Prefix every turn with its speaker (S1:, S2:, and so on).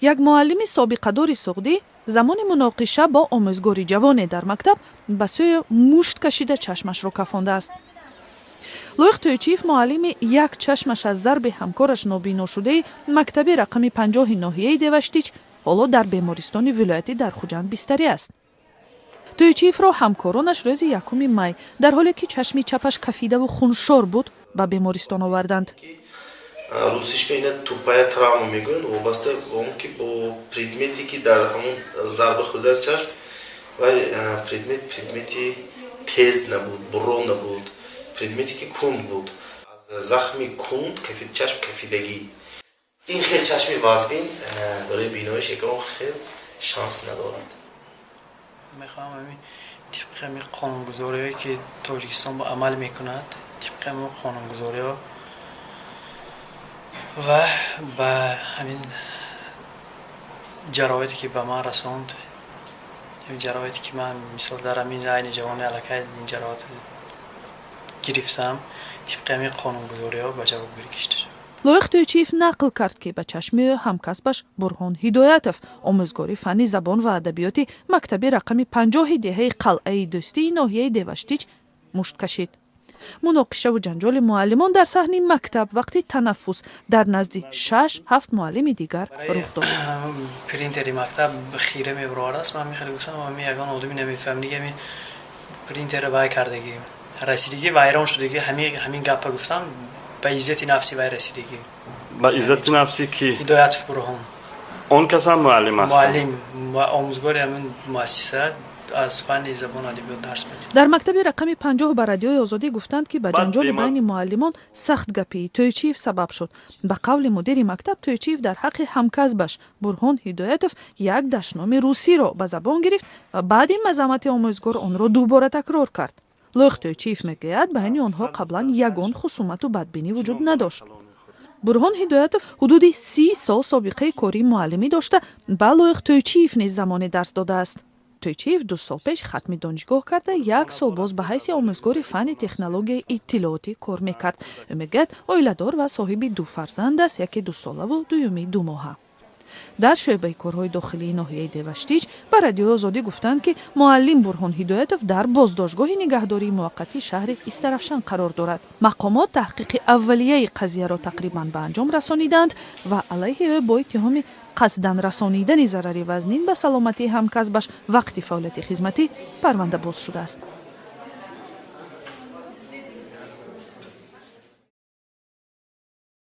S1: Як муаллими собиқадори суғдӣ замони муноқиша бо омӯзгори ҷавоне дар мактаб ба сӯи мушт кашида, чашмашро кафондааст. Лоиқ Тӯйчиев, муаллими як чашмаш аз зарби ҳамкораш нобиношудаи мактаби рақами 50-и ноҳияи Деваштич, ҳоло дар бемористони вилоятӣ дар Хуҷанд бистарӣ аст. Тӯйчиевро ҳамкоронаш рӯзи 1 май, дар ҳоле ки чашми чапаш кафидаву хуншор буд, ба бемористон оварданд.
S2: Русиш ба ина тупая травма мегӯянд, вобаста ба он ки бо предмете, ки дар ҳамон зарба хӯрдааст чашм, вай предмет предмети тез набуд, буро набуд, предмете ки кунд буд, аз захми кунд чашм кафидагӣ. Ин хел чашми вазбин барои биноиш ягон хел шанс надорад.
S3: Мехоҳам ҳамин тибқи ҳамин қонунгузориҳое, ки Тоҷикистон ба амал мекунад, тибқи ҳамин қонунгузориҳо ва ба ҳамин ҷароҳате, ки ба ман расонд, ҳамин ҷароҳате, ки ман мисол дар ҳамин айни ҷавони аллакай ин ҷароҳат гирифтам, тибқи ҳамин қонунгузориҳо ба ҷавобгарӣ кашида шавад.
S1: Лоиқ Тӯйчиев нақл кард, ки ба чашми ӯ ҳамкасбаш Бурҳон Ҳидоятов, омӯзгори фанни забон ва адабиёти мактаби рақами 50-и деҳаи Қалъаи Дӯстии ноҳияи Деваштич, мушт кашид. Муноқишаву ҷанҷоли муаллимон дар саҳни мактаб вақти танаффус дар назди шаш ҳафт муаллими дигар рух дод.
S3: Принтери мактаб хира мебаровардааст. Ман мехеле гуфтам, ами ягон одами намефаҳм, дига ами принтерро вай кардагӣ, расидагӣ, вайрон шудагӣ. Ҳамин гапа гуфтам, ба иззати нафси вай расидагӣ.
S4: Ба иззати нафси кӣ?
S3: Ҳидоятов Бурҳон.
S4: Он касам муаллим аст?
S3: Муаллим ва омӯзгори ҳамин муассиса, аз фанни забону адабиёт дарс медиҳад.
S1: Дар мактаби рақами 50 ба Радиои Озодӣ гуфтанд, ки ба ҷанҷоли байни муаллимон сахтгапии Тӯйчиев сабаб шуд. Ба қавли мудири мактаб, Тӯйчиев дар ҳаққи ҳамкасбаш Бурҳон Ҳидоятов як дашноми русиро ба забон гирифт ва баъди мазаммати омӯзгор онро дубора такрор кард. Лоиқ Тӯйчиев мегӯяд, байни онҳо қаблан ягон хусумату бадбинӣ вуҷуд надошт. Бурҳон Ҳидоятов ҳудуди 30 сол собиқаи кории муаллимӣ дошта, ба Лоиқ Тӯйчиев низ замоне дарс додааст. Тӯйчиев 2 сол пеш хатми донишгоҳ карда, як сол боз ба ҳайси омӯзгори фанни технологияи иттилоотӣ кор мекард. Ӯ мегӯяд, оиладор ва соҳиби ду фарзанд аст, яке дусолаву дуюми 2 моҳа. Дар шӯъбаи корҳои дохилии ноҳияи Деваштич ба Радиои Озодӣ гуфтанд, ки муаллим Бурҳон Ҳидоятов дар боздоштгоҳи нигаҳдории муваққатии шаҳри Истарафшан қарор дорад. Мақомот таҳқиқи аввалияи қазияро тақрибан ба анҷом расониданд ва алайҳи ӯ бо иттиҳоми қасдан расонидани зарари вазнин ба саломатии ҳамкасбаш вақти фаъолияти хизматӣ парванда боз шудааст.